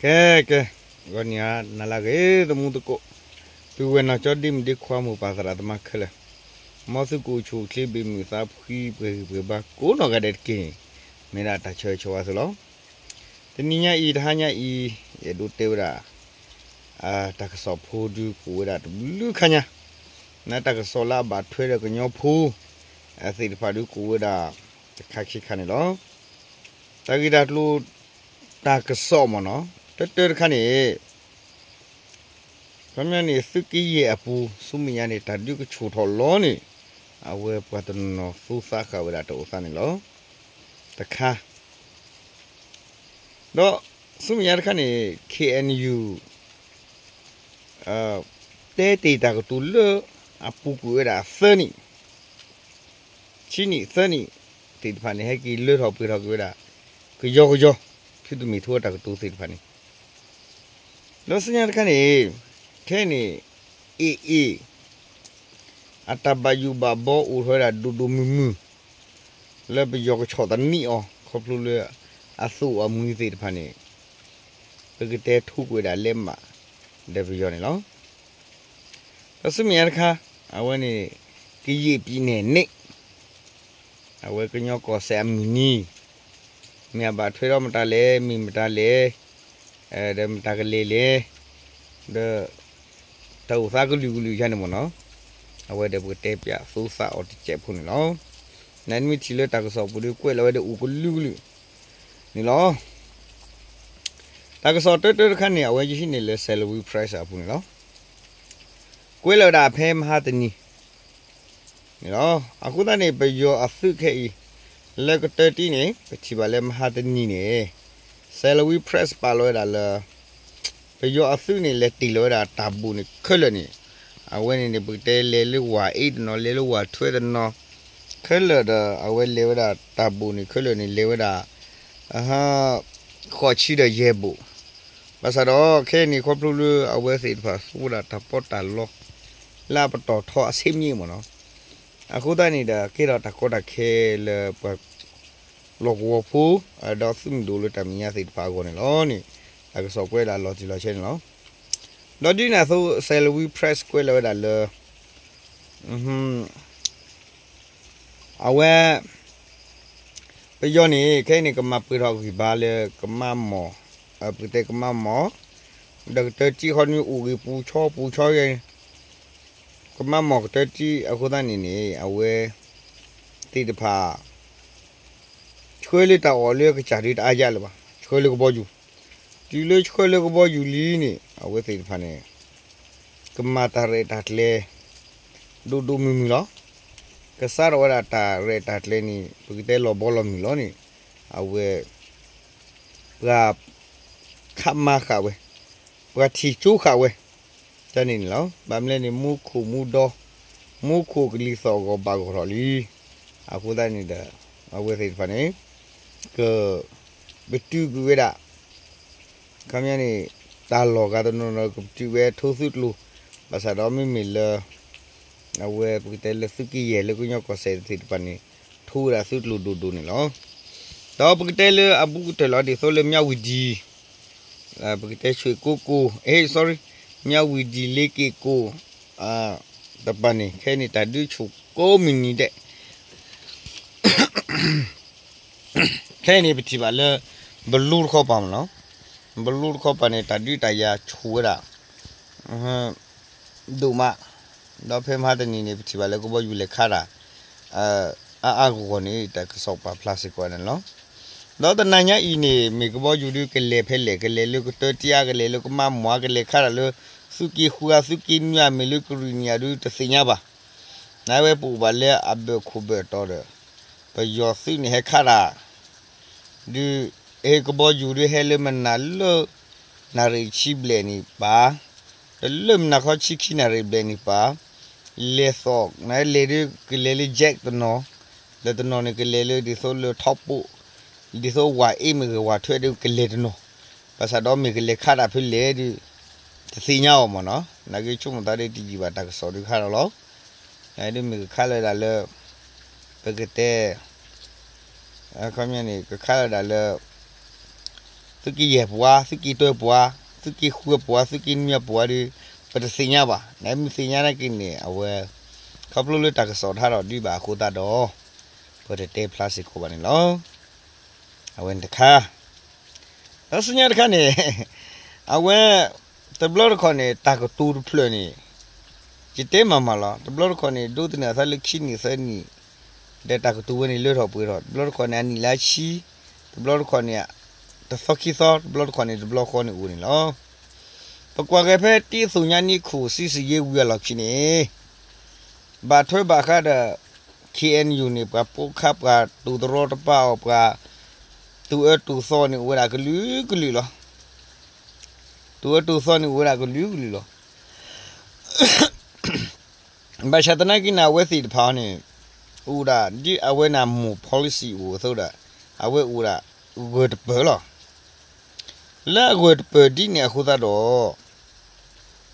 ကဲ ကဲ, ဂီၤနံၤဟါနၤလၢအဂ့ၤ သမူသကိး, ပုၢ်ဝဲၢ်နီၢ်ကၠီ ဒ့မုၣ်ဒ့ခွါ မိၢ်ပၢ်သရၣ်သမါခဲလၢာ်, မ်သုကအိၣ်ဆူၣ်အိၣ်ချ့ ဘ့ၣ်မုၢ်သးဖှံ ပှဲၤဂံၢ်ပှဲၤဘါ ကိးနီၢ်ဂၤဒဲးတက့ၢ်န့ၣ် မ့ၢ်ဒၣ်တၢ်ဆၢဂ့ၤဆၢဝါသုလီၤ. တနံၤညါအံၤ တဟါညါအံၤ ယအဲၣ်ဒိးတဲဝဲဒၣ် တၢ်ကစီၣ်ဖိဒုး ကအိၣ်ဝဲဒၣ်တဘျုးခါညါ, နတၢ်ကစီၣ်လၢအဘၣ်ထွဲဒီးကညီဖိ သ့ၣ်တဖၣ်ဒုး ကအိၣ်ဝဲဒၣ်တခါခံခါန့ၣ်လီၤ. တၢ်ဂ့ၢ်တၢ်ကျိၤ တၢ်ကစီၣ်မ့ၢ်နီၤ တၢတၢတခါန့ၣ် ခီပညီန့ၣ် သုးက့ယဲၢ်အပူၤ ဆူမဲာ်ညါန့ၣ် တၢ်ဒုးကဆူၣ်ထီၣ်လီၤန့ၣ် အဝဲပှၤတနီၤနီၤသူသးဃာ်ဝဲဒၣ်တၢ်အိၣ်သးန့ၣ်လီၤ. တခါ, ဒီးဆူမဲာ်ညါတခါန့ၣ် ခ့ၣ်အဲၣ်ယူၣ် တဲတ့ၢ်တၢ်ကတိၤလၢ အပူၤကွံာ်ဝဲဒၣ်သၢနံၣ် ဆံနံၣ်သၢနံၣ်သ့ၣ်တဖၣ်န့ၣ် ဟဲက့ၤလၢထီၣ်ပှဲၤထီၣ်က့ၤဝဲဒၣ် ကယီကယီ ဖုတမ့ၢ်ထိတၢ်ကတိၤသ့ၣ်တဖၣ်န့ၣ်, ဒီးဆူညါတခါန့ၣ် ခဲအံၤန့ၣ် အ့ၣ်အ့ၣ် အတၢ်ဘၣ်ယိၣ်ဘၣ်ဘီအိၣ်ထီၣ်ဝဲဒၣ်ဒိၣ်ဒိၣ်မုၢ်မုၢ် လၢပယီၤကဆီၣ်သနံးအီၤ ခီဖျိလၢ အသိၣ်အမှံသ့ၣ်တဖၣ်န့ၣ် ပကတဲထိကွံာ်ဝဲဒၣ်လၢမး ဒီးပယီၤန့ၣ်လီၤ. ဒီးဆူမဲာ်ညါတခါ အဝဲန့ၣ် ကယဲၢ်ပံၤနဲၣ်န့ၣ် အဝဲကညီကီၢ်စဲၣ်အမုၢ်နံၤ မ့ၢ်အဘၣ်ထွဲဒီးမတၤလဲၣ် မ့ၢ်မတၤလဲၣ် ဒီးမတၤကလဲၤလဲၣ် ဒီး တၢ်အိၣ်သးကလုာ်ကလုာ်ယါန့ၣ်မ့ၢ်နီၤ, အဝဲဒီးပကတဲပၠးသူသးအီၤတစဲးဖိန့ၣ်လီၤ. နမ့ၢ်ထံၣ်လၢတၢ်ကစီၣ်ပူၤဒီး ကွဲးလီၤဝဲဒီးအိၣ်ကလုာ်ကလုာ်န့ၣ်လီၤ. တၢ်ကစီၣ်တၢတၢတခါန့ၣ် အဝဲယဟံးန့ၢ်လၢ Salween Press အပူၤန့ၣ်လီၤ. ကွဲးလီၤဝဲဒၣ်ဖဲမဟါတနံၤ န့ၣ်လီၤ. အဃိသတးန့ၣ် ပယီၤအသုးခဲအံၤ လၢကတၢၢ်တံၢ်န့ၣ် ပထံၣ်ဘၣ်လၢမဟါတနံၤန့ၣ် Salween Press ပာ်လီၤဝဲဒၣ်လၢ ပယီၤအသုးန့ၣ် လဲၤတ့ၢ်လီၤဝဲဒၣ်တၢ်ဘိၣ်န့ၣ်ခဲလၢာ်န့ၣ်, အဝဲန့ၣ်န့ၣ် ပကတဲလဲၤလၢဝၤအ့တနီၤ လဲၤလၢဝၤထွဲတနီၤ ခဲလၢာ်ဒီး အဝဲလဲၤဝဲဒၣ်တၢ်ဘိၣ်န့ၣ်ခဲလၢာ်န့ၣ် လဲၤဝဲဒၣ် ဃိးဆံဒီးယဲၢ်ဘိၣ်, ဘၣ်ဆၣ်ဒီးခဲအံၤန့ၣ် ခီဖျိလၢအဝဲသ့ၣ်တဖၣ်သူဝဲဒၣ်တၢ်ပီးတၢ်လီ လၢအပတီၢ်ထီအဆ့မံၤမ့ၢ်နီၤ, အဃိသတးန့ၣ်ဒီး ကဲထီၣ်တၢ်ကီတၢ်ခဲလၢပှၤလီၢ်ကဝီၤဖိ ဒီးသုးမုၢ်ဒိၣ်လၢတၢ်မဲာ်ညါသ့ၣ်တဖၣ်အဂီၢ်န့ၣ်လီၤန့ၣ် တၢ်ကစီၣ်ကွဲးဒၣ်လီၤတံၢ်လီၤဆဲးန့ၣ်လီၤ. ဒီးဒ်န့ၣ်အသိး Salween Press ကွဲးလီၤဝဲဒၣ်လၢ အဝဲ ပယီၤန့ၣ် ခဲအံၤန့ၣ် ကမၤပှဲၤထီၣ်ဂံၢ်ဘါလၢကမၣ်မီၢ်, ပကတဲကမၣ်မီၢ်, ဒီးကတၢၢ်တံၢ်ဃီန့ၣ် အိၣ်ဂ့ၤပူၤဆီပူၤဆီဂ့ၤ, ကမၣ်မီၢ်ကတၢၢ်တံၢ်အဃိသတးန့ၣ်န့ၣ် အဝဲသ့ၣ်တဖၣ် ဆှၢလၢတၢ်အီၣ်လၢကစၢ်ဒုးတအါယါလၢၤဘၣ်, ဆှၢလၢကဘီယူၤ, တုၤလၢဆှၢလၢကဘီယူၤလံန့ၣ် အဝဲသ့ၣ်တဖၣ်န့ၣ် ကမၤတၢ်ရဲၣ်တၢ်ကျဲၤ ဒိၣ်ဒိၣ်မုၢ်မုၢ်လီၤ. ကစးထီၣ်ဝဲဒၣ်တၢ်ရဲၣ်တၢ်ကျဲၤန့ၣ် ပကတဲလီၤဘီလီၤမုၢ်လီၤန့ၣ် အဝဲ ပှၤခးမၤဃာ်ဝဲ, ပှၤထံၣ်ကၠိဃာ်ဝဲ တၢ်န့ၣ်န့ၣ်လီၤ. ဘၣ်မနုၤလဲၣ်န့ၣ် မူခိၣ်မူဒီ မူခိၣ်ကလံၤသီၣ်ဂီၤဘၣ်ဂီၢ်ထီၣ်လံ. အဃိသတးန့ၣ်ဒီး အဝဲသ့ၣ်တဖၣ်န့ၣ် က ပတုာ်ကွံာ်ဝဲဒၣ် ခီပညီန့ၣ် တၢ်လီၢ်ဂၤတနီၤနီၤ ကပတုာ်ဝဲထိသုးကျိၤ, ဘၣ်ဆၣ်ဒီးမ့မ့ၢ်လၢ အဝဲပကတဲလၢသုးက့ယဲၢ်လၢကညီကီၢ်စဲၣ်သ့ၣ်တဖၣ်န့ၣ် ထိဝဲဒၣ်သုးကျိၤဒိၣ်ဒိၣ်န့ၣ်လီၤ. ဒီးပကတဲလၢအဘူးကတၢၢ်လီၤ ဒ်သိးလၢမၠၣ်ဝံၤဒံ ပကတဲဆွ့ၣ်ကိကိၢ်, အဲ sorry, မၠၣ်ဝံၤဒံလ့က့ၤကိၢ် တပၤန့ၣ် ခဲအံၤန့ၣ် တၢ်ဒုးဆူၣ်ကိးမုၢ်နံၤဒဲး ခဲအံၤန့ၣ် ပထံၣ်ဘၣ်လၢ ဘလူတခီပၤမ့ၢ်နီၤ, ဘလူတခီပၤန့ၣ် တၢ်ဒုးတၢ်ယၤဆူၣ်ဝဲဒၣ် ဒိၣ်မး, ဒီးဖဲမဟါတနံၤန့ၣ် ပထံၣ်ဘၣ်လၢကဘီယူၤလဲၤခးတၢ် အါအါဂီၢ်ဂီၢ်န့ၣ် တၢ်ကစီၣ်ပာ်ဖျါစ့ၢ်ကီးန့ၣ်လီၤ. ဒီးတနၤညါအံၤန့ၣ် မ့ၢ်ကဘီယူၤဒုးကလဲၤဖဲလဲၣ်, ကလဲၤလၢကတၢၢ်တံၢ်ဧါ, ကလဲၤလၢကမၣ်မီၢ်ဧါ, ကလဲၤခးတၢ်လၢ သုးက့ဃုဧါ, သုးက့နွံဧါ, မ့ၢ်လၢကရံၣ်နံၣ်ဧါဒုး တသ့ၣ်ညါဘၣ်. နဝဲပအိၣ်ဘၣ်လၢအဘၢၣ်ခိၣ်ဘၢၣ်တီၤဒီး ပယီၤသုးန့ၣ်ဟဲခးတၢ် ဒုး ဟဲကဘီယူၤဒုးဟဲလၢမနၤလၢ နၣ်ရံၣ်ဆံဘျဲၣ်န့ၣ်ပၢ်, ဒီးလၢမနၤခီဆံခံနၣ်ရံၣ်ဘျဲၣ်န့ၣ်ပၢ်, လဲၤသီၣ် နလဲၤဒုးကလဲၤလၢ jet တနီၤ, ဒီးတနီၤန့ၣ်ကလဲၤလၢဒ်သိးလၢထီဘိ, ဒ်သိးဝၤအ့မ့ၢ်ဂ့ၤဝၤထွဲဒုးကလဲၤတနီၤ, ဘၣ်ဆၣ်ဒီးမ့ၢ်ကလဲၤခးတၢ်ဖဲလဲၣ်ဒုး တသ့ၣ်ညါအီၤမ့ၢ်နီၤ, နာ်က့ဆိကမိၣ်သးဒ်တယံာ်ဘၣ်တၢ်ကစီၣ်ဒုးခးလီၤလီၤ, ဒ်မ့ၢ်ကခးလၢဒၣ်လၢ ပကတဲ ခီပညီန့ၣ် ကခးလၢဒၣ်လၢ သုးက့ယဲၢ်ပှၤ, သုးက့တွဲပှၤ, သုးက့ဃုပှၤ, သုးက့နွံပှၤဒီး ပတသ့ၣ်ညါဘၣ်. နမ့ၢ်သ့ၣ်ညါနာ်က့န့ၣ် အဝဲ ခီဖျိလၢတၢ်ကစီၣ်တဟးထီၣ်ဒံးဘၣ်အဃိသတးဒီး ပတတဲဖျါစ့ၢ်ကီးဘၣ်န့ၣ်လီၤ. အဝဲန့ၣ်တခါ ဒီးဆူညါတခါန့ၣ် အဝဲ တဘျီတခီၣ်န့ၣ် တၢ်ကတိၤတဖျၢၣ်န့ၣ် ယတဲမၤမၤလီၤ. တဘျီတခီၣ်န့ၣ် ဒိးသန့ၤအသးလၢခံနံၣ်သၢနံၣ် ဒီးတၢ်ကတိၤဝဲန့ၣ်လၢထီၣ်ပှဲၤထီၣ်, တဘျီတခီၣ်န့ၣ် အနံၣ်လၢဆံ, တဘျီတခီၣ်န့ၣ် တသီခံသီ, တဘျီတခီၣ်န့ၣ် တဘျီဃီန့ၣ်အိၣ်န့ၣ်လီၤ. ပကွၢ်က့ၤဖဲတ့အသိးညါနံၣ်ခိၣ် စံးစယ့ဝံၤအလီၢ်ခံန့ၣ် ဘၣ်ထွဲဘၣ်ဃးဒီး ခ့ၣ်အဲၣ်ယူၣ်န့ၣ် ပှၤပိာ်ခါ ပှၤတိာ်တရီတပါအီၤ ပှၤ တိာ်အၢတိာ်သီန့ၣ် အိၣ်ဝဲဒၣ်ကလုာ်ကလုာ်လီၤ. တိာ်အၢတိာ်သီန့ၣ် အိၣ်ဝဲဒၣ်ကလုာ်ကလုာ်လီၤ. ဘၣ်ဆၣ်သနာ်က့န့ၣ် အဝဲသ့ၣ်တဖၣ်န့ၣ် အိၣ်ဒၣ်ဒ်အဝဲန့ၣ် မိၢ် policy အိၣ်အသိးဒီး အဝဲအိၣ်ဒၣ်ဂၢၢ်တပၢၢ်လီၤ. လၢအဂၢၢ်တပၢၢ်ဒ်န့ၣ်အဃိသတးဒီး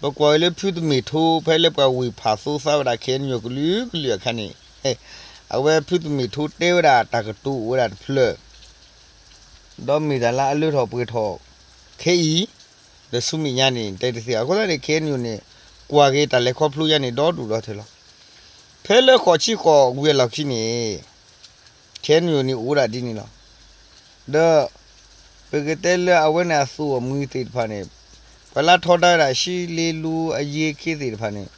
ပကွၢ်ဝဲလၢဖုသမ့ၣ်ထိ ဖဲလၢပှၤဝ့ၢ်ဖးသိသးဝဲဒၣ် ခ့ၣ်အဲၣ်ယူၣ် ကလုာ်ကလုာ်အခါန့ၣ် အဝဲဖုသမ့ၣ်ထိတဲဝဲဒၣ်တၢ်ကတိၤအိၣ်ဝဲဒၣ်တဖျၢၣ် ဒီးမ့ၢ်တၢ်လၢအလၢထီၣ်ပှဲၤထီၣ်ခဲအံၤ ဒီးဆူမဲာ်ညါန့ၣ် တဲတသ့ဘၣ်. အဃိသတးန့ၣ် ခ့ၣ်အဲၣ်ယူၣ်န့ၣ် ကွၢ်က့ၤတၢ်လဲၤခီဖျိညါန့ၣ် ဒီဒူၣ်ဒီထၢလီၤ. ဖဲလၢဃိးဆံဃိးဝံၤအလီၢ်ခံန့ၣ် ခ့ၣ်အဲၣ်ယူၣ်န့ၣ်အိၣ်ဝဲဒၣ်ဒ်န့ၣ်လီၤ. ဒီး ပကတဲလၢအဝဲန့ၣ်အသိၣ်အမှံသ့ၣ်တဖၣ်န့ၣ် ပှၤလၢထီဒါဝဲဒၣ် ရှံလ့လူ အယ့ခ့သ့ၣ်တဖၣ်န့ၣ်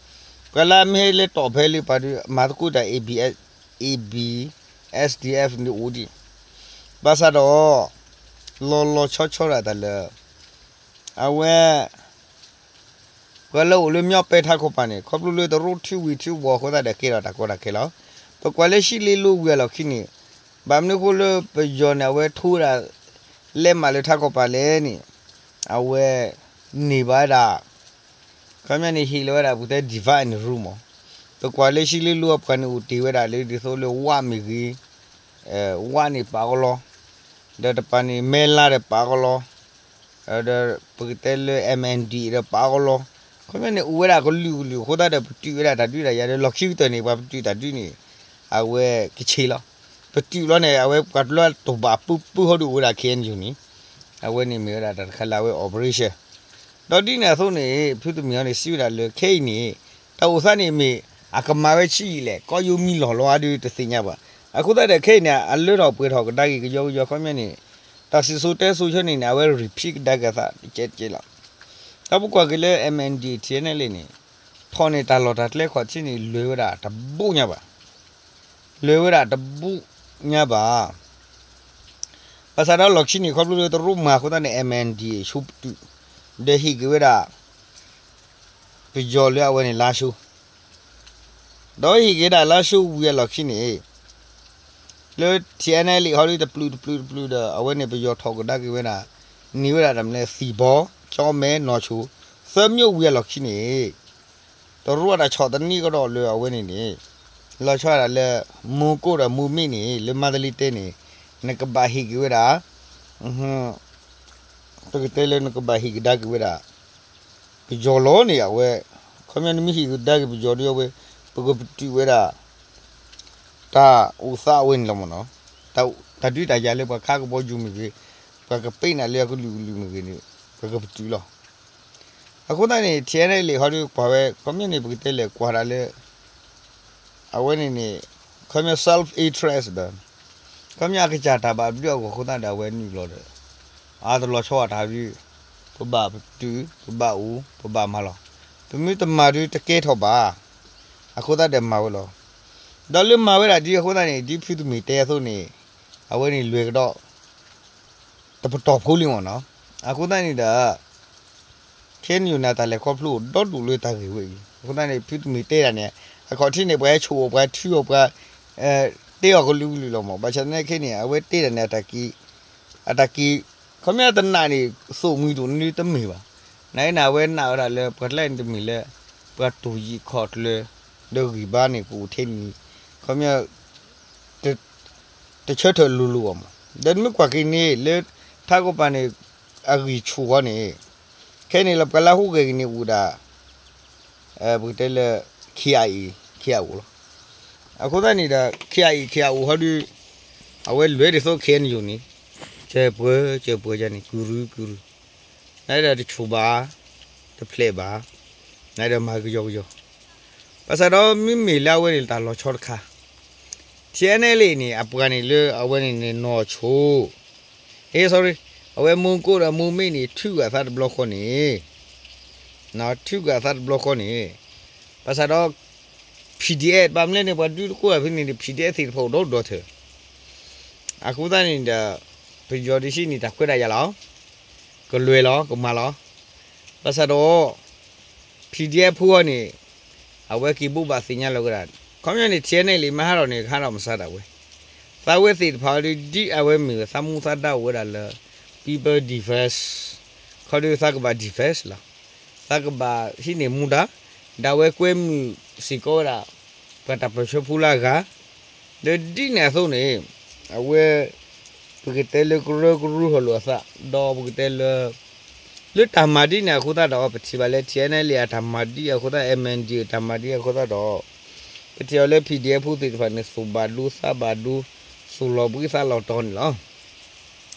ပှၤလၢအမ့ၢ်ဟဲလၢတီၢ်ဖဲလၢပှၤဒီး မၤသကိးတၢ် A B S, A B, S D F န့ၣ်အိၣ်ဒံး. ဘၣ်ဆၣ်ဒီး လီၤလီၤဆီဆီဒၣ်တၢ်လၢ အဝဲ ပှၤလၢအိၣ်လၢမၠီပဲထးခိၣ်ပၤန့ၣ် ခီဖျိလၢတရူးထံဝံၤထံဝီၤအဃိသတးဒီး ကဲထီၣ်တၢ်ကီတၢ်ခဲလီၤ. ပကွၢ်လၢရှံလ့လူဝံၤအလီၢ်ခံန့ၣ် ဘၣ်မနုၤအဃိလၢပယီၤန့ၣ် အဝဲထိဝဲဒၣ် လဲၤမးလၢထးခိၣ်ပၤလဲၣ်န့ၣ် အဝဲ န့ၢ်ဘၣ်ဝဲဒၣ် ခီပညီန့ၣ် ဟ့ၣ်လီၤဝဲဒၣ် ပကတဲ divide and rule မး. ပကွၢ်လၢရှံလ့လူအပှၤန့ၣ် အိၣ်တ့ၢ်ဝဲဒၣ်လၢ ဒ်သိးလၢဝါမ့ၢ်ဂ့ၤ ဝါန့ၣ်ပာ်ကီလီၤ, ဒီးတပၤန့ၣ် မဲလါဒီးပာ်ကီလီၤ, ဒီးပကတဲလၢ M N D ဒီးပာ်ကီလီၤ. ခီပညီန့ၣ် အိၣ်ဝဲဒၣ်ကလုာ်ကလုာ်အဃိသတးဒီး ပတုာ်ဝဲဒၣ်တၢ်ဒုးတၢ်ယၤဒီး လီၢ်ခံကတၢၢ်န့ၣ် ပှၤပတုာ်တၢ်ဒုးန့ၣ် အဝဲကဆ့လီၤ. ပတုာ်လီၤန့ၣ် အဝဲပှၤတလၢတဘၣ်ပုၢ်ပုၢ်ဟီဒုးအိၣ်ဝဲဒၣ် ခ့ၣ်အဲၣ်ယူၣ်န့ၣ် အဝဲန့ၣ်မ့ၢ်ဝဲဒၣ်တၢ်တခါလၢအဝဲ operation ဒီးဒ်န့ၣ်အသိးန့ၣ် ဖုသမံၤဟီန့ၣ် စံးဝဲဒၣ်လၢခဲအံၤန့ၣ် တၢ်အိၣ်သးန့ၣ်မ့ၢ် အကမၤဝဲဆံးယံာ်လဲၣ် ကီယိမံလီၢ်လီၤအါဒုးတသ့ၣ်ညါဘၣ်. အဃိသတးဒီးခဲအံၤန့ၣ် အလၢထီၣ်ပှဲၤထီၣ်ကဒါက့ၤကယီကယီခီပညီန့ၣ် တၢ်စံၣ်စိၤတဲစိၤဆၢန့ၣ်န့ၣ် အဝဲ repeat ကဒါက့ၤအသးတကဲးတကဲးလီၤ. ဒီးပကွၢ်က့ၤလၢ M N D T N L န့ၣ် ထီၣ်န့ၣ်တၢ်လီၢ်တၢ်ကျဲခီၣ်ထံးန့ၣ် လဲၤဝဲဒၣ်တဘူၣ်ညါဘၣ်. လဲၤဝဲဒၣ်တဘူၣ်ညါဘၣ်. ဘၣ်ဆၣ်ဒီးလီၢ်ခံန့ၣ် ခီဖျိလၢတရူးမၤအဃိသတးန့ၣ် M N D ဆိပတုာ် ဒီးဟ့ၣ်က့ၤဝဲဒၣ် ပယီၤလၢအဝဲန့ၣ်လါၡိ ဒီးဟ့ၣ်က့ၤဒၣ်လါၡိဝံၤအလီၢ်ခံန့ၣ် လၢ T N L ဟီဒုတပျုာ်တပျုာ်တပျုာ်ဒီး အဝဲန့ၣ်ပယီၤထီၣ်ကဒါက့ၤဝဲဒၣ် န့ၢ်ဝဲဒၣ်တၢ်မနုၤလဲၣ် သံၣ်ဘီ ကၠီမဲ နီၢ်ဆိ သၢမျိးဝံၤအလီၢ်ခံန့ၣ် တရူးအတၢ်ဆီၣ်သနံးကဒီးလၢအဝဲန့ၣ်န့ၣ် လီၤဆီဒၣ်တၢ်လၢ မူကိၣ်ဒီးမူမ့ၣ်န့ၣ် လၢမန္တလေးတိုင်းန့ၣ် နကဘၣ်ဟ့ၣ်က့ၤဝဲဒၣ် ပကတဲလၢနကဘၣ်ဟ့ၣ်ကဒါက့ၤဝဲဒၣ် ပယီၤလီၤန့ၣ် အဝဲ ခီပညီနမ့ၢ်ဟ့ၣ်ကဒါက့ၤပယီၤဒီးအဝဲ ပကပတုာ်ဝဲဒၣ် တၢ်အိၣ်သးအဝဲန့ၣ်လီၤမ့ၢ်နီၤ. တၢ်ဒုးတၢ်ယၤလၢပှၤခးကဘီယူၤမ့ၢ်ဂ့ၤ, ပှၤကပ့းနၤလၢအကလုာ်ကလုာ်မ့ၢ်ဂ့ၤန့ၣ် ပကပတုာ်လီၤ. အဃိသတးန့ၣ် T N L ဟီဒုကွၢ်ဝဲ ခီပညီန့ၣ် ပကတဲလဲၣ်ကွၢ်တၢ်လၢ အဝဲန့ၣ်န့ၣ် ခီပညီ self interest ဒီး ခီပညီအကစၢ်တၢ်ဘၣ်ဘျုးအဂီၢ်အဃိသတးဒီး အဝဲနုာ်လီၤဒီး အတလီၤဆီအတၢ်ဒုး ပဘၣ်ပတုာ် ပဘၣ်အိၣ် ပဘၣ်မၤလီၤ. ပမ့ၢ်တမၤဒုးတကဲထီၣ်ဘၣ်. အဃိသတးဒီးမၤဝဲလီၤ. ဒီးလၢမၤဝဲဒၣ်ဒ်အဃိသတးန့ၣ် ဒ်ဖုသမံၤတဲအသိးန့ၣ် အဝဲန့ၣ်လွဲၢ်ကဒီး တပတီၢ်ဖိလံမ့ၢ်နီၤ. အဃိသတးန့ၣ်ဒီး ခဲအံၤန့ၣ် တၢ်လဲၤခီဖျိအိၣ်ဒီဒူၣ်လၢတၢ်ဂ့ၢ်ဝဲအံၤ အဃိသတးန့ၣ် ဖုသမံၤတဲဒၣ်န့ၣ် အခီၣ်ထံးန့ၣ် ပှၤဟဲဆိၣ်အီၤ ပှၤထုအီၤ ပှၤ တဲအီၤကလုာ်ကလုာ်လီၤမး. ဘၣ်ဆၣ်သနာ်က့န့ၣ် အဝဲတဲဒၣ်န့ၣ် အတၢ်က့ၤ အတၢ်က့ၤ ခီပညီတနာ်န့ၣ် သိၣ်မှံၤဒိၣ်န့ၣ်တမ့ၢ်ဘၣ်. နာ်က့န့ၣ် အဝဲနာ်ဝဲဒၣ်လၢ ပှၤကျဲန့ၣ်တမ့ၢ်လၢ ပှၤတူၢ်ယံာ်ခီၣ်ကျၢၤ ဒီးဂံၢ်ဘါန့ၣ် ကအိၣ်ထဲန့ၣ် ခီပညီ တဆၢထၢၣ်လိၤလိၤအီၤမး. ဒီးနမ့ၢ်ကွၢ်က့ၤန့ၣ် လၢထးခိၣ်ပၤန့ၣ် အဂံၢ်ဆူၣ်ဃီန့ၣ် ခဲအံၤန့ၣ်လီၤ ပှၤလၢဟူးဂဲၤက့ၤန့ၣ်အိၣ်ဒၣ် ပကတဲလၢ K I A, K I O လီၤ. အဃိသတးန့ၣ်ဒီး K I A, K I O ဟီဒု အဝဲလဲၤဒ်သိး K N U န့ၣ် ကၢပှဲၤကၢပှဲၤယၤန့ၣ် ကုၢ်ရုကုၢ်ရု, နဒီးတဆိၣ်ဘၣ်, တဖျဲးဘၣ်, နဒီးမၤကယီကယီ, ဘၣ်ဆၣ်ဒီးမ့မ့ၢ်လၢအဝဲန့ၣ်တၢ်လီၤဆီတခါ, TNLA န့ၣ် အပှၤန့ၣ်လၢအဝဲန့ၣ်န့ၣ်နီၢ်ဆိ ဟ့ sorry, အဝဲမိၢ်ကိၣ်ဒီးမိၢ်မ့ၣ်န့ၣ် ထုးကွံာ်အသးတဘျီဃီန့ၣ်, ထုးကွံာ်အသးတဘျီဃီန့ၣ်, ဘၣ်ဆၣ်ဒီး PDF ဘၣ်မနုၤလဲၣ်န့ၣ် ပှၤဒုးတကိးတၢ်ဖဲန့ၣ်န့ၣ် PDF သ့ၣ်တဖၣ်အိၣ်ဒီဒူၣ်ထဲ, အဃိသတးန့ၣ်ဒီး ပယီၤတဆံန့ၣ် တၢ်ခွဲးတၢ်ယာ်လီၤ, ကလွဲၤလီၤ ကမၤလီၤ, ဘၣ်ဆၣ်ဒီး PDF ဖိအီၤန့ၣ် အဝဲက့ၤဘိးဘၣ်သ့ၣ်ညါလီၤကဒီး, ခီပညီန့ၣ် TNLA မ့ၢ်ဟးထီၣ်န့ၣ် ကဟးထီၣ်မၤစၢၤဒၣ်ဝဲ, သးဝဲသ့ၣ်တဖၣ်အီၤဒုး ဒ်အဝဲမ့ၢ်ဝဲသးမူသးဒါအိၣ်ဝဲဒၣ်လၢ People Defense, ခီဒုးသးကဘၣ် defense လီၤ, သးကဘၣ်ဟံးန့ၢ်မူဒါ, ဒီးအဝဲကွဲမုာ်စ့ၢ်ကီးဝဲဒၣ် ပှၤတၢ်ပၢၢ်ဆၢဖိလၢအဂၤ, ဒီးဒ်န့ၣ်အသိးန့ၣ် အဝဲ ပကတဲလၢကရၢကရိထီၣ်လိာ်အသး, ဒီးပကတဲလၢ လၢတၢ်မၤဒ်န့ၣ်အဃိသတးဒီး ပထံၣ်ဘၣ်လၢ TNLA အတၢ်မၤဒ်အဃိသတး MNDAA အတၢ်မၤဒ်အဃိသတးဒီး ပထံၣ်အီၤလၢ PDF ဖိသ့ၣ်တဖၣ်န့ၣ် သူၣ်ဘၣ်ဒိသးဘၣ်ဒိ, သူၣ်လီၤဘှံးသးလီၤတီၤန့ၣ်လီၤ.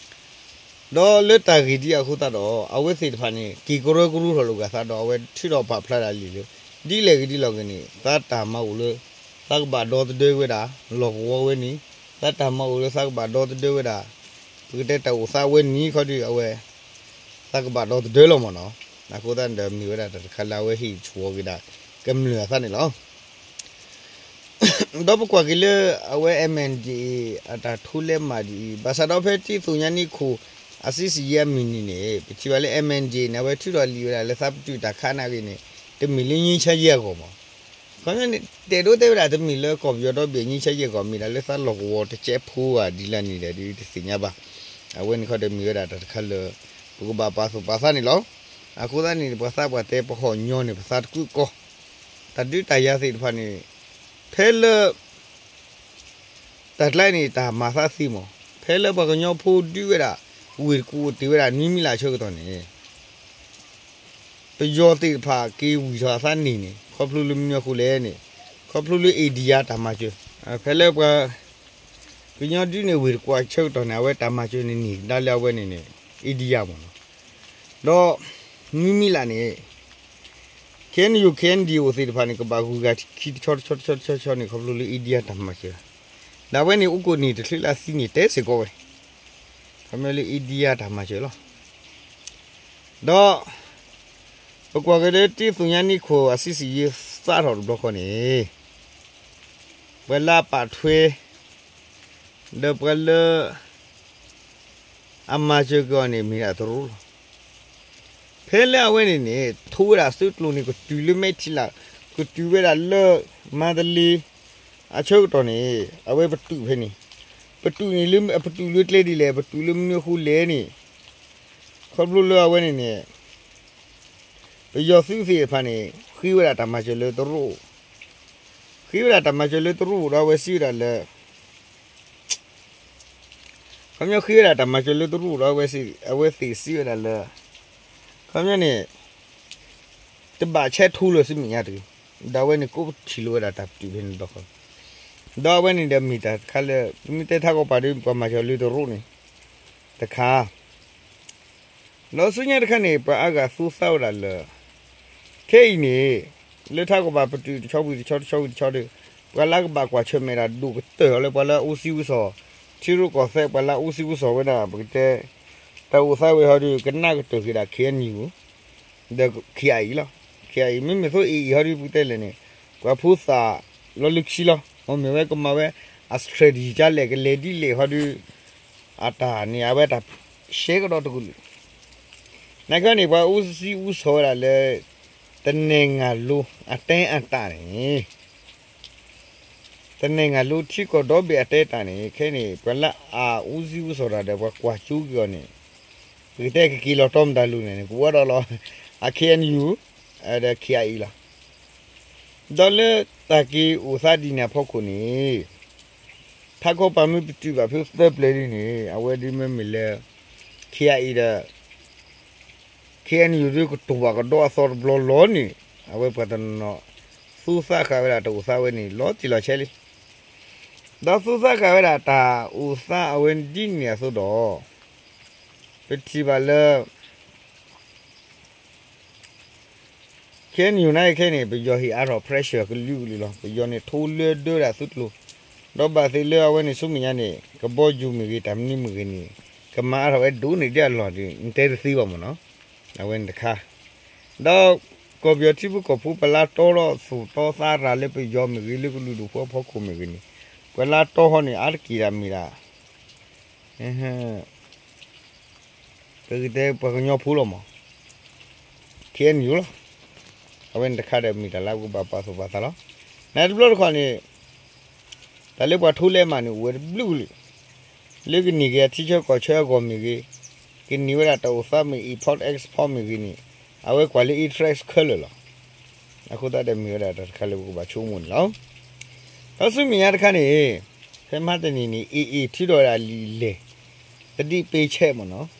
ဒီးလၢတၢ်ဂ့ၢ်ဒ်အဃိသတးဒီး အဝဲသ့ၣ်တဖၣ်န့ၣ် က့ၤကရၢကရိထီၣ်လိာ်က့ၤသးဒီး အဝဲထုးထီၣ်ပာ်ဖျါဒၣ်လံာ်လၢ ဒ်လဲၣ်ဂ့ၤဒ်လဲၣ်ဂ့ၤန့ၣ် သးတၢ်မၤအိၣ်လၢ သးကဘၣ်ဒီသဒၢဝဲဒၣ် လီၢ်ကဝီၤဝဲန့ၣ်, သးတၢ်မၤအိၣ်လၢသးကဘၣ်ဒီသဒၢဝဲဒၣ် ပကတဲတၢ်အိၣ်သးဝဲန့ၣ်ခီဒုး အဝဲ သးကဘၣ်ဒီသဒၢလီၤမ့ၢ်နီၤ. အဃိသတးန့ၣ်ဒီး မ့ၢ်ဝဲဒၣ်တၢ်တခါလၢအဝဲဟ့ၣ်ဆှိးက့ၤဒၣ် ကမျၢၢ်အသးန့ၣ်လီၤ. ဒီးပကွၢ်က့ၤလၢ အဝဲ MNDAA အတၢ်ထိလဲမးဒ်အံၤ, ဘၣ်ဆၣ်ဒီးဖဲတံၢ်သူၣ်ညါနံၣ်ခိၣ် အဆံဆံးယဲၢ်မံးနံးန့ၣ် ပထံၣ်ဘၣ်လၢ MNDAA န့ၣ် အဝဲထုးထီၣ်လံာ်ဝဲဒၣ်လၢသးပတုာ်တၢ်ခါနာ်က့န့ၣ် တမ့ၢ်လၢငြိမ်းချမ်းရေးအဂီၢ်မး. ခီပညီန့ၣ် တဲဒိတဲဝဲဒၣ်တမ့ၢ်လၢကီၢ်ပယီၤဒီဘ့ၣ် ငြိမ်းချမ်းရေးအဂီၢ် မ့ၢ်ဒၣ်လၢသးလီၢ်ကဝီၤတစဲးဖိဧါဒ်လဲၣ်န့ၣ်ဒီး တသ့ၣ်ညါဘၣ်. အဝဲန့ၣ်ခီဒီးမ့ၢ်ဝဲဒၣ်တၢ်တခါလၢ ပကဘၣ်ပာ်သူၣ်ပာ်သးန့ၣ်လီၤ. အဃိသတးန့ၣ် ပှၤသးပှၢ်တဲပဟီၣ်ညီန့ၣ် ပသးတကုးကီၢ်, တၢ်ဒုးတၢ်ယၤသ့ၣ်တဖၣ်န့ၣ် ဖဲလၢ တၢ်ကျါန့ၣ် တၢ်မၤသးသ့မး, ဖဲလၢပှၤကညီဖိဒုးဝဲဒၣ် ဝ့ၢ်တကူၣ်အိၣ်တ့ၢ်ဝဲဒၣ် နွံမံလးအဆၢကတီၢ်န့ၣ် ပယီၤသ့ၣ်တဖၣ်က့ၤဝံၢ်ထီၣ်အသးန့ၣ်န့ၣ် ခီဖျိလၢမနုၤအဃိလဲၣ်န့ၣ် ခီဖျိလၢ India တၢ်မၤစၢၤ, ဖဲလၢပှၤကညီဒုးန့ၣ် ဝ့ၢ်တကူၣ်အဆၢကတီၢ်န့ၣ် အဝဲတၢ်မၤစၢၤန့ၣ်န့ၣ် ကဒါလၢအဝဲန့ၣ်န့ၣ် India မ့ၢ်နီၤ. ဒီး နွံမံလးန့ၣ် KNU KNDO သ့ၣ်တဖၣ်န့ၣ် ကဘၣ်ဂုၤဂၤခံတဆီတဆီတဆီတဆီန့ၣ် ခီဖျိလၢ India တၢ်မၤစၢၤ, ဒီးအဝဲန့ၣ် အိၣ်ကိးနံၣ်တချုးလၢအသံန့ၣ် တဲစ့ၢ်ကီးဝဲ ခီဖျိလၢ India တၢ်မၤစၢၤလီၤ. ဒီး ပကွၢ်က့ၤလၢတံၢ်သူၣ်ညါနံၣ်ခိၣ်အဆံဆံးယဲၢ်သးထီၣ်တဘျီဃီန့ၣ် ပှၤလၢအပာ်ထွဲ ဒီးပှၤလၢ အမၤစၢၤက့ၤအီၤန့ၣ် မ့ၢ်ဒၣ်တရူးလီၤ. ဖဲလၢအဝဲန့ၣ်န့ၣ် ထိဝဲဒၣ်သုးကျိၤန့ၣ် ကတုၤလၢမဲထံလး, ကတုၤဝဲဒၣ်လၢ မန္တလေး အဆၢကတီၢ်န့ၣ် အဝဲပတုာ်ဖဲန့ၣ်, ပတုာ်န့ၣ်လၢ ပတုာ်လၢကျဲဒ်လဲၣ်, ပတုာ်လၢမနုၤအဃိလဲၣ်န့ၣ် ခီဖျိလၢအဝဲန့ၣ်န့ၣ် ပယီၤသုးသ့ၣ်တဖၣ်န့ၣ် ဃ့ဝဲဒၣ်တၢ်မၤစၢၤလၢတရူး, ဃ့ဝဲဒၣ်တၢ်မၤစၢၤလၢတရူးဒီး အဝဲစံးဝဲဒၣ်လၢ ခီပညီဃ့ဝဲဒၣ်တၢ်မၤစၢၤလၢတရူးဒီး အဝဲသ့ၣ်စံးဝဲဒၣ်လၢ ခီပညီန့ၣ် တဘၣ်ဆဲးထူလၢာ်ဆူမဲာ်ညါတဂ့ၤ, ဒီးအဝဲန့ၣ်ကိးပထံၣ်လိာ်ဝဲဒၣ်တၢ်ပတုာ်ဖဲန့ၣ်တဘျီဃီ, ဒီးအဝဲန့ၣ်ဒီးမ့ၢ်တၢ်တခါလၢ ပမ့ၢ်တဲထးကီၢ်ပၤဒီး ပှၤမၤစၢၤလၢတရူးန့ၣ် တခါ ဒီးဆူညါတခါန့ၣ် ပှၤအါဂၤသူသးဝဲဒၣ်လၢ ခဲအံၤန့ၣ် လၢထးကီၢ်ပၤပတုာ်တဆီဝံၤတဆီ တဆီဝံၤတဆီဒီး ပှၤလၢကဘၣ်ကွၢ်ဆၢၣ်မဲာ်တၢ်ဒိၣ်ကတၢၢ်အီၤလၢပှၤလၢအူစံအူစီၤ ထံရူၢ်ကီၢ်သဲး ပှၤလၢအူစံအူစီၤဝဲဒၣ် ပကတဲ တၢ်အိၣ်သးဝဲဟီဒီး ကနၣ်ကတၢၢ်က့ၤဒၣ် KNU ဒီး KIA လီၤ. KIA မ့မ့ၢ်သိး AA ဟီဒီး ပကတဲလဲၣ်န့ၣ် ပှၤဖိသၣ်လီၤလၢခံလီၤ. အမ့ၢ်ဝဲကမၤဝဲ အ strategy ဒ်လဲၣ် ကလဲၤဒ်လဲၣ်ဟီဒီး အတၢ်န့ၣ် အဝဲတၢ်ရှဲကဒီးတကလုာ် နာ်က့န့ၣ် ပှၤအူစံအူစီၤဝဲဒၣ်လၢ တနဲၣ်ငါလိၤအတဲအတၢ်န့ၣ် တနဲၣ်ငါလိၤထံကီၢ်ဒီဘ့ၣ်အတဲတၢ်န့ၣ် ခဲအံၤန့ၣ် ပှၤလၢအအူစံအူစီၤတၢ်ဒီး ပှၤကွၢ်ကၠိက့ၤအီၤန့ၣ် ပကတဲကက့ၤလီၤတီမတၤလူၤန့ၣ် ကဝီဒီးလီၤ အ KNU ဒီး KIA လီၤ. ဒီးလၢတၢ်က့ၤအိၣ်သးဒ်န့ၣ်အဖီခိၣ်န့ၣ် ထးကီၢ်ပၤမ့ၢ်ပတုာ်ဘၣ်ဖဲသၢပျဲၤဒ်န့ၣ် အဝဲဒ်မ့မ့ၢ်လၢ KIA ဒီး KNU ဒ်ကတိၤဘၣ်ကဒီးအသီတဘျီလီၤန့ၣ် အဝဲပှၤတနီၤနီၤ သူသးဃာ်ဝဲဒၣ်တၢ်အိၣ်သးဝဲန့ၣ် လီၤတံၢ်လီၤဆဲးလံ. ဒီးသူသးဃာ်ဝဲဒၣ်တၢ်အိၣ်သးအဝဲဒ်န့ၣ်အသိးဒီး ပထံၣ်ဘၣ်လၢ ခဲအံၤနံၤနာ်က့ခဲအံၤန့ၣ် ပယီၤဟ့ၣ်အါထီၣ် pressure ကလုာ်ကလုာ်လီၤ. ပယီၤန့ၣ် ထိလၢဒၢဒၣ်သုးကျိၤ, ဒီးဘၣ်သ့ၣ်လၢအဝဲန့ၣ်ဆူမဲာ်ညါန့ၣ် ကဘီယူၤမ့ၢ်ဂ့ၤ တၢ်မနုၤမ့ၢ်ဂ့ၤန့ၣ် ကမၤအါထီၣ်ဝဲဒိၣ်န့ၢ်ဒံးအလီၢ်ဒီး နတဲတသ့ဘၣ်မ့ၢ်နီၤ. အဝဲန့ၣ်တခါ, ဒီးကီၢ်ပယီၤထံဖိကီၢ်ဖိ ပလါတီထီၣ်သူၣ်တီသးရၤလၢပယီၤမ့ၢ်ဂ့ၤ လၢကလုာ်ဒူၣ်ဖိအဖီခိၣ်မ့ၢ်ဂ့ၤန့ၣ် ပှၤလါတီဟီန့ၣ် အါတက့ၢ်ဒၣ်မ့ၢ်ဒၣ် ပကတဲပှၤကညီဖိလီၤမး, ထံအဲၣ်ယူၤလီၤ. အဝဲန့ၣ်တခါဒီးမ့ၢ်တၢ်လၢအကဘၣ်ပာ်သူၣ်ပာ်သးလီၤ. နတဘျီတခီၣ်န့ၣ် တၢ်လၢပှၤထိလဲမးန့ၣ် အိၣ်ဝဲတဘျုးကလုာ်, လၢကန့ၢ်က့ၤအထံဆၢကီၢ်ဆၢအဂီၢ်မ့ၢ်ဂ့ၤ, ကန့ၢ်ဝဲဒၣ်တၢ်အိၣ်သးမ့ၢ် import export မ့ၢ်ဂ့ၤန့ၣ် အဝဲကွၢ်လၢ interest ခဲလၢာ်လီၤ. အဃိသတးဒီးမ့ၢ်ဝဲဒၣ်တၢ်တခါလၢပကဘၣ်ဆိကမိၣ်န့ၣ်လီၤ. ဒီးဆူမဲာ်ညါတခါန့ၣ် ဖဲမဟါတနံၤန့ၣ် AA ထုးထီၣ်ဝဲဒၣ်လံာ်လဲၢ် သဒံးပ့ဆဲးမ့ၢ်နီၤ.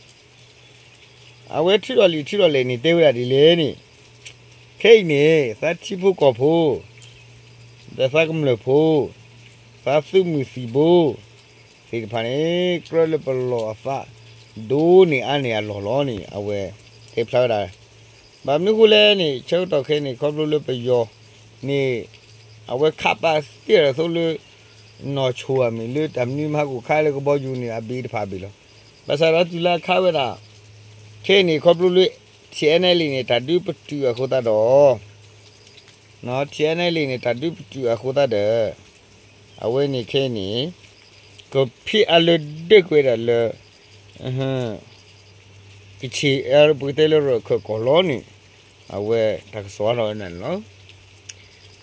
အဝဲထုးထီၣ်လံာ်ထုးထီၣ်လဲၢ်န့ၣ် တဲဝဲဒၣ်ဒ်လဲၣ်န့ၣ်, ခဲအံၤန့ၣ် သးထံဖိကီၢ်ဖိ ဒီးသးကမျၢၢ်ဖိ သးသုးမုၢ်သံၣ်ဘိ သ့ၣ်တဖၣ်န့ၣ် ကြၢးလၢပလီၢ်အသး ဒိၣ်န့ၢ်အါန့ၢ်အလီၢ်လီၤန့ၣ် အဝဲတဲဖျါဝဲဒၣ်. ဘၣ်မနုၤဃိလဲၣ်န့ၣ် ဆၢကတီၢ်ခဲအံၤန့ၣ် ခီဖျိလၢပယီၤန့ၣ် အဝဲခးပာ်တ့ၢ်အသိးလၢ နီၢ်ဆိၣ်အမံၤလၢတၢ်မနုၤမၤဟးဂီၤခါလၢကဘီယူၤန့ၣ် အဘ့ၣ်တဖၣ်ဘ့ၣ်လီၤ. ဘၣ်ဆၣ်ဒီးတုၤလၢအခါဝဲဒၣ် ခဲအံၤန့ၣ် ခီဖျိလၢ TNLA န့ၣ် တၢ်ဒုးပတုာ်အဃိသတးဒီး TNLA န့ၣ် တၢ်ဒုးပတုာ်အဃိသတးဒီး အဝဲန့ၣ်ခဲအံၤန့ၣ် ကဖံးအါလၢဒၢးကွဲးဒၣ်လၢ ကဆံး ပကတဲလၢရၢၢ်ခၢၣ်ကီၢ်လီၤန့ၣ် အဝဲတၢ်ကစီၣ်အါထီၣ်ဝဲဒၣ်န့ၣ်လီၤ.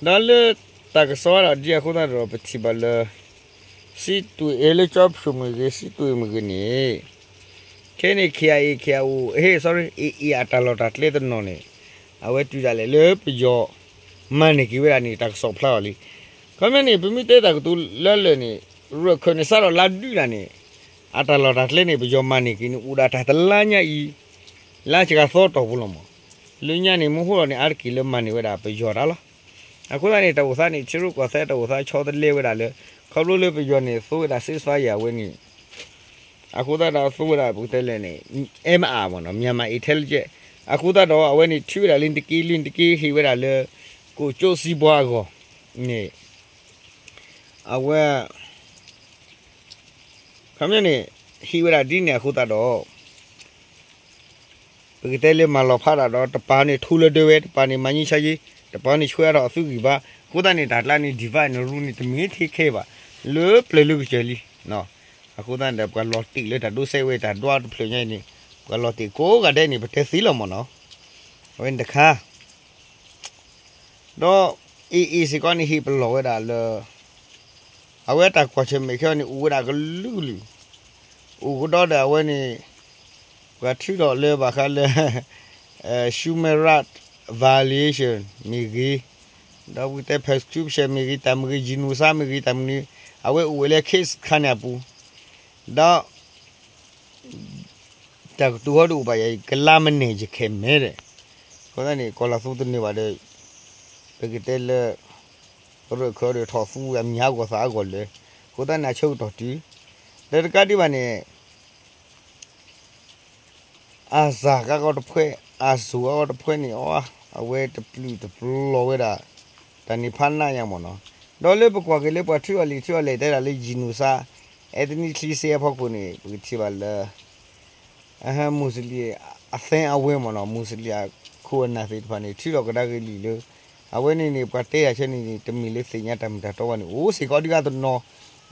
ဒီးလၢတၢ်ကစီၣ်အါထီၣ်ဒ်အဃိသတးဒီး ပထံၣ်ဘၣ်လၢ စံးတွ့ လၢကၠီဖၠိၣ်မ့ၢ်ဂ့ၤ စံးတွ့မ့ၢ်ဂ့ၤန့ၣ် ခဲအံၤန့ၣ် KIA KIO ဟ့ၣ် sorry AA အတၢ်လီၢ်တၢ်ကျဲတနီၤန့ၣ် အဝဲတုၤဒၣ်လဲာ်လၢပယီၤ မၤန့ၢ်က့ၤဝဲဒၣ်န့ၣ် တၢ်ကစီၣ်ဖျါအီၤလံ. ခီပညီန့ၣ် ပမ့ၢ်တဲတၢ်ကတိၤလၢလၢာ်န့ၣ် ရၢၢ်ခၢၣ်န့ၣ် စးထီၣ်လါဒုးဒၣ်န့ၣ် အတၢ်လီၢ်တၢ်ကျဲန့ၣ် ပယီၤမၤန့ၢ်က့ၤန့ၣ် အိၣ်ဒၣ်တၢ်တလါညါအံၤ လါစှၤသီတီၢ်ပူၤလီၤမး. လၢညါန့ၣ် မ့ၢ်ဟိလီၤန့ၣ် အါတက့ၢ်လၢမၤန့ၢ်ဝဲဒၣ်ပယီၤတၢ်လီၤ. အဃိသတးန့ၣ် တၢ်အိၣ်သးန့ၣ် ထံရူၢ်ကီၢ်သဲးတၢ်အိၣ်သးဆီတလဲဝဲဒၣ်လၢ ခီဖျိလၢပယီၤန့ၣ် သိဝဲဒၣ် ceasefire ဝဲန့ၣ် အဃိသတးဒီးသိဝဲဒၣ် ပကတဲလဲၣ်န့ၣ် MI မ့ၢ်နီၤ Myanmar Intelligence အဃိသတးဒီး အဝဲန့ၣ်ထုးဝဲဒၣ်လၢနတက့လၢနတက့ ဟ့ၣ်ဝဲဒၣ်လၢ ကိၣ်ကၠိစံးပှၤအဂီၢ်န့ၣ် အဝဲ ခီပညီန့ၣ် ဟ့ၣ်ဝဲဒၣ်ဒ်န့ၣ်အဃိသတးဒီး ပကတဲလၢမၤလီၤဖးဒၣ်ဒီး တပၤန့ၣ်ထူလၢဒၢဝဲ တပၤန့ၣ် မၤညံဆါယ့ တပၤန့ၣ် ဆွဲအါထီၣ်အသုဂံၢ်ဘါ အဃိသတးန့ၣ် တၢ်ကျါန့ၣ် divide and rule န့ၣ် တမ့ၢ်ထဲခဲဘၣ် လၢပျၢၤလၢကစၢၢ်လံ. အဃိသတးန့ၣ်ဒီး ပှၤလီၤတံၢ်လၢတၢ်ဒိစဲးဝဲ တၢ်ဒွးတဖျၢၣ်ညါအံၤန့ၣ် ပှၤလီၤတံၢ်ကိးဂၤဒဲးန့ၣ် ပတဲသ့လီၤမ့ၢ်နီၤ. အဝဲန့ၣ်တခါ ဒီး AA စ့ၢ်ကီးန့ၣ် ဟ့ၣ်ပလီၢ်ဝဲဒၣ်လၢ အဝဲတၢ်ကွၢ်ဆၢၣ်မဲာ်ခဲအံၤန့ၣ် အိၣ်ဝဲဒၣ်ကလုာ်ကလုာ်, အိၣ်ကဒီးဒီးအဝဲန့ၣ် ပှၤထုးထီၣ်လၢဘၣ်ဃးလၢ human right violation မ့ၢ်ဂ့ၤ, ဒီးပကတဲ persecution မ့ၢ်ဂ့ၤ တၢ်မ့ၢ်ဂ့ၤ genocide မ့ၢ်ဂ့ၤ တၢ်မနုၤ အဝဲအိၣ်ဝဲလၢ case တခါန့ၣ်အပူၤ, ဒီး တၢ်ကတိၤဟီဒုးအိၣ်ဘၣ်ယၤအံၤ ကလါမနဲၣ်ယခဲမဲာ်ဒီး အဃိသတးန့ၣ် ကီၢ်လၤသူတန့ၢ်ဘၣ်ဒီး ပကတဲလၢ ရၢၢ်ခၢၣ်ဒီးထီၣ်သူအမံၤဟးဂီၤသးဟးဂီၤလၢာ်, အဃိသတးန့ၣ် အဆၢကတီၢ်တုၤ ဒီးတကးဒံးဘၣ်န့ၣ် အစၢ်ကါဂီၤတဖှဲး အစိၤကါဂီၤတဖှဲးန့ၣ် အဝဲတပျုာ်တပျီၤဝဲဒၣ် တၢ်န့ၣ်ဖးနးညါမ့ၢ်နီၤ, ဒီးလၢပကွၢ်က့ၤလၢပှၤထုးအီၤလံာ်ထုးအီၤလဲၢ်တဲဒၣ်လၢ genocide ethnic cleansing အဖီခိၣ်န့ၣ် ပကထံၣ်ဘၣ်လၢ မူစလ့ၣ်အသ့အဝဲမ့ၢ်နီၤ မူစလ့ၣ်အခိၣ်အနၢ်သ့ၣ်တဖၣ်န့ၣ် ထုးထီၣ်ကဒါက့ၤလံာ်လၢ အဝဲန့ၣ်န့ၣ် ပှၤတဲယၤဆၢန့ၣ်န့ၣ် တမ့ၢ်လၢသ့ၣ်ညါတၢ်မ့ၢ်တၢ်တီဘၣ်န့ၣ် အိၣ်စ့ၢ်ကီးဒ်ဂၤတနီၤ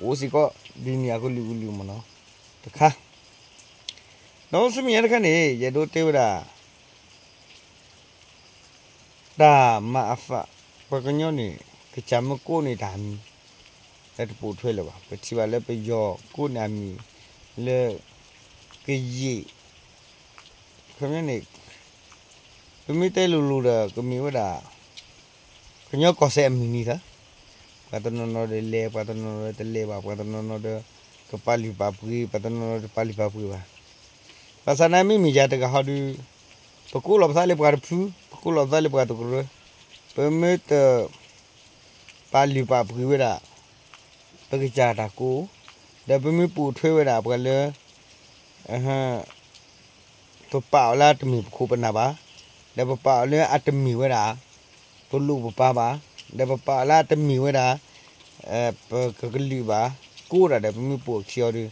အိၣ်စ့ၢ်ကီးဒ်န့ၣ်အကလုာ်ကလုာ်မ့ၢ်နီၤ တခါ ဒီးဆူမဲာ်ညါတခါန့ၣ် ယအဲၣ်ဒိးတဲဝဲဒၣ် တၢ်မၤအသး ပှၤကညီန့ၣ် ကစၢ်မ့ၢ်ကိးန့ၢ်တၢ်မံၤ လၢတပိာ်ထွဲလၢၤဘၣ်. ပထံၣ်ဘၣ်လၢပယီၤကိးန့ၢ်အမံၤ လၢ ကယံာ် ခီပညီန့ၣ် ပမ့ၢ်တဲလိၤလိၤဒီး ကမ့ၢ်ဝဲဒၣ် ကညီကီၢ်စဲၣ်အမုၢ်နံၤသၢ ပှၤတနီၤနီၤဒီးလဲၤ ပှၤတနီၤနီၤဒီးတလဲၤဘၣ် ပှၤတနီၤနီၤဒီး ကပာ်လုၢ်ပာ်ပှ့ၤ ပှၤတနီၤနီၤဒီးတပာ်လုၢ်ပာ်ပှ့ၤဘၣ်. ဘၣ်ဆၣ်န့ၣ်မ့မ့ၢ်ယၤတဂၤဟီဒုး ပကိးလီၤပသးလၢပှၤတဖု ပကိးလီၤပသးလၢပှၤတကရၢ ပမ့ၢ်တ ပာ်လုၢ်ပာ်ပှ့ၤဝဲဒၣ် ပကစၢ်တၢ်ကိး ဒီးပမ့ၢ်ပိာ်ထွဲဝဲဒၣ်ပှၤလၢ အ ပပာ်အီၤလၢအတမ့ၢ်ပခိၣ်ပနၢ်ဘၣ်, ဒီးပပာ်အီၤလၢအတမ့ၢ်ဝဲဒၣ် ပလိၣ်ပပၢ်ဘၣ်, ဒီးပပာ်အီၤလၢအတမ့ၢ်ဝဲဒၣ် ပကကလုာ်ဘၣ်, ကိးဒၣ်ဒီး ပမ့ၢ်ပိာ်အခံအီၤဒီး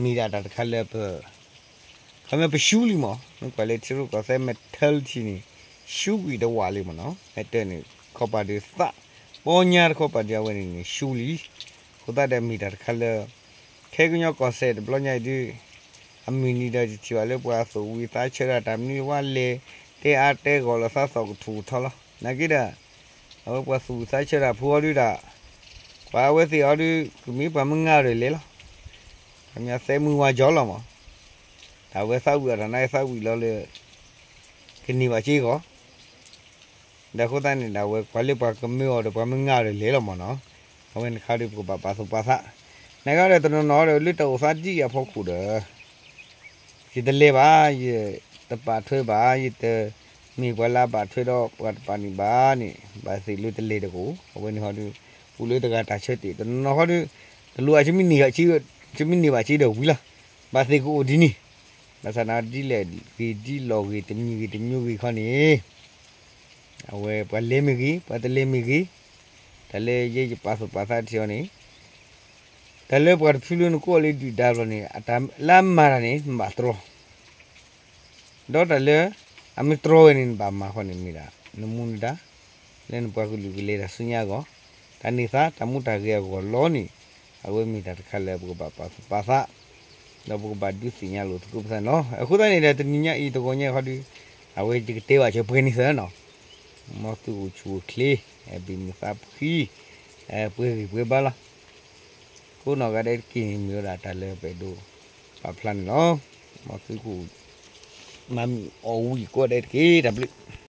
မ့ၢ်ဒၣ်တၢ်တခါလၢပ ခီမ့ၢ်ပရှုံးလံမး, မ့ၢ်ကွၢ်လၢထံရူၢ်ကီၢ်သဲး mentality န့ၣ် ရှုံးကွံာ်တဝးလံမးနီၤ, ဟဲတၢ်န့ၣ် ခီပၤဒုးသး, ပီညါတခီပၤဒုးအဝဲန့ၣ်န့ၣ် ရှုံးလံ, အဃိသတးဒီးမ့ၢ်တၢ်တခါလၢ ခဲကညီကီၢ်စဲၣ်တဘျီညါအံၤဒုး အမုၢ်နံၤဒီးယထံၣ်ဘၣ်လၢပှၤသူၣ်ဝံၤသးဆၢတၢ်တၢ်မနုၤဝဲလဲၣ်, တဲအါတဲဂီၢ်လီၤသးသီၣ်ကထူၣ်ကထီလီၤ, နာ်က့ဒီး အဝဲပှၤသူၣ်ဝံၤသးဆၢတၢ်ဖိအီၤဒုးဒၣ် ပှၤအဝဲသ့ၣ်အီၤဒုး ကမ့ၢ်ပှၤမုၢ်ငါဒီးလဲၤလီၤ, ခီမ့ၢ်သဲမုၢ်ဝါကၠီလီၤမး, တၢ်ဝဲသးဝံၣ်အီၤတၢ်နာ်က့သးဝံၣ်လီၤလၢ ကန့ၢ်ဘၣ်စ့ၢ်ကီး ဒီးအဃိသတးန့ၣ်ဒီး အဝဲကွၢ်လၢပှၤကမၢအီၤဒီးပှၤမုၢ်ငါဒီးလဲၤလီၤမးနီၤ, အဝဲန့ၣ်တခါဒီးပကဘၣ်ပာ်သူၣ်ပာ်သး, နာ်က့ဒီးတနီၤနီၤဒီးလၢတၢ်အိၣ်သးဒ်အံၤအဖီခိၣ်ဒီး ယတလဲၤဘၣ်, ယတပာ်ထွဲဘၣ်, ယတမ့ၢ်ပှၤလၢအဘၣ်ထွဲဒီးပှၤတပာ်န့ၣ်ဘၣ်န့ၣ် ဘၣ်သ့ၣ်လၢတလဲၤတက့ၢ်, အဝဲန့ၣ်ဟီဒီး အိၣ်လၢတဂၤတၢ်ဆၢတဲာ်, တနီၤနီၤဟီဒီး တလိၣ်အ ယမ့ၢ်န့ၢ်ဘၣ်စ့ဒီးဝံၤလီၤ, ဘၣ်သ့ၣ်ကအိၣ်ဒ်န့ၣ်, ဘၣ်ဆၣ်န့ၣ်ဒ်လဲၣ်ဂ့ၤဒ်လီၤဂ့ၤတမံၤဂ့ၤတမံၤဂ့ၤခီန့ၣ် အဝဲပှၤလဲၤမ့ၢ်ဂ့ၤ ပှၤတလဲၤမ့ၢ်ဂ့ၤ, တၢ်လၢယဲယပာ်သူၣ်ပာ်သးတထံၣ်အီၤန့ၣ်, တၢ်လၢပှၤတဖုလၢနကိးအီၤလၢဒုၣ်ဒါဘျီန့ၣ် အတၢ်လၢအမၤတၢ်န့ၣ် နဘၣ်တြီ, ဒီးတၢ်လၢ အမ့ၢ်တြီဝဲန့ၣ် နဘၣ်မၤဃီန့ၣ်မ့ၢ်ဒၣ် နမူနဒါ လၢနပှၤကလုာ်ကလဲၤတၢ်ဆူညါအဂီၢ်, တၢ်န့ၢ်သါတၢ်မူတၢ်ဂဲၤအဂီၢ်လီၤန့ၣ်, အဝဲမ့ၢ်တၢ်တခါလၢပကဘၣ်ပာ်သူၣ်ပာ်သး ဒီးပကဘၣ်ဒုးသ့ၣ်ညါလိာ်သကိးပသးန့ၣ်လီၤ. အဃိသတးန့ၣ်ဒီး တနံၤညါအံၤတဂီၤညါခီဒီး အဝဲယကတဲဘၣ်စၢၤပှဲၤန့ၣ်သၢနီၤ, မ်သုအိၣ်ဆူၣ်အိၣ်ချ့, ဘၣ်မုာ်သးဖှံ, ပှဲၤဂံၢ်ပှဲၤဘါလီၤ. ကိးနီၢ်ဂၤဒဲးတက့ၢ်န့ၣ် မ့ၢ်ဝဲဒၣ်တၢ်လၢပအဲၣ်ဒိးပာ်ဖျါန့ၣ်လီၤ. မ်သုကအိၣ် မၤမုာ်အီၣ်ဝံၤကိးဂၤဒဲးတက့ၢ်, တၢ်ဘျုး